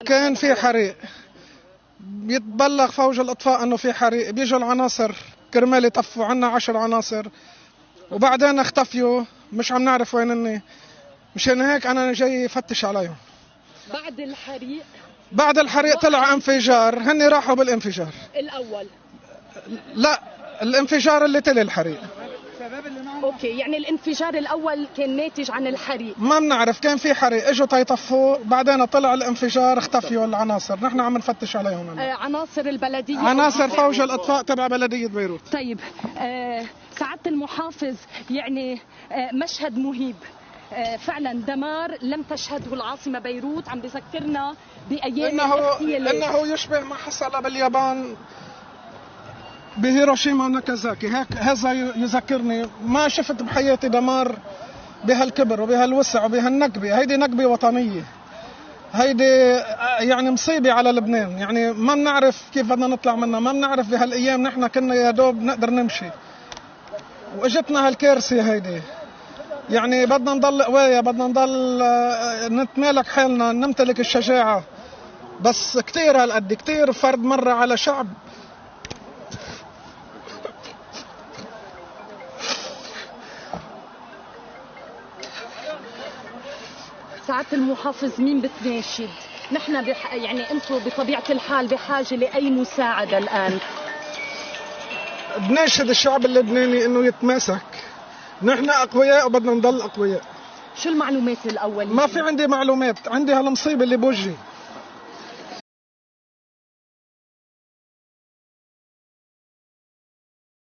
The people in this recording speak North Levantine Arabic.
كان في حريق، بيتبلغ فوج الإطفاء إنه في حريق، بيجوا العناصر كرمال يطفوا، عنا 10 عناصر وبعدين اختفيوا، مش عم نعرف وين هن. مشان هيك أنا جاي فتش عليهم. بعد الحريق؟ بعد الحريق طلع انفجار، هن راحوا بالانفجار الأول. لا، الانفجار اللي تلي الحريق. okay، يعني الانفجار الاول كان ناتج عن الحريق. ما بنعرف، كان في حريق، اجوا تيطفوا، بعدين طلع الانفجار، اختفيوا العناصر، نحن عم نفتش عليهم. عناصر البلدية، عناصر فوج الاطفاء تبع بلديه بيروت. طيب، سعادة المحافظ، يعني مشهد مهيب، فعلا دمار لم تشهده العاصمة بيروت، عم بذكرنا بايام انه يشبه ما حصل باليابان بهيروشيما وناكازاكي. هيك هذا يذكرني، ما شفت بحياتي دمار بهالكبر وبهالوسع وبهالنكبه. هيدي نكبه وطنية، هيدي يعني مصيبة على لبنان، يعني ما بنعرف كيف بدنا نطلع منها، ما بنعرف. بهالايام نحن كنا يا دوب نقدر نمشي واجتنا هالكارثه هيدي. يعني بدنا نضل قوايا، بدنا نضل نتمالك حالنا، نمتلك الشجاعة، بس كثير هالقد، كثير فرد مرة على شعب. سعادة المحافظ، مين بتناشد؟ نحن يعني انتم بطبيعة الحال بحاجة لأي مساعدة الآن. بناشد الشعب اللبناني انه يتماسك، نحن اقوياء وبدنا نضل اقوياء. شو المعلومات الأولية؟ ما في عندي معلومات، عندي هالمصيبة اللي بوجهي.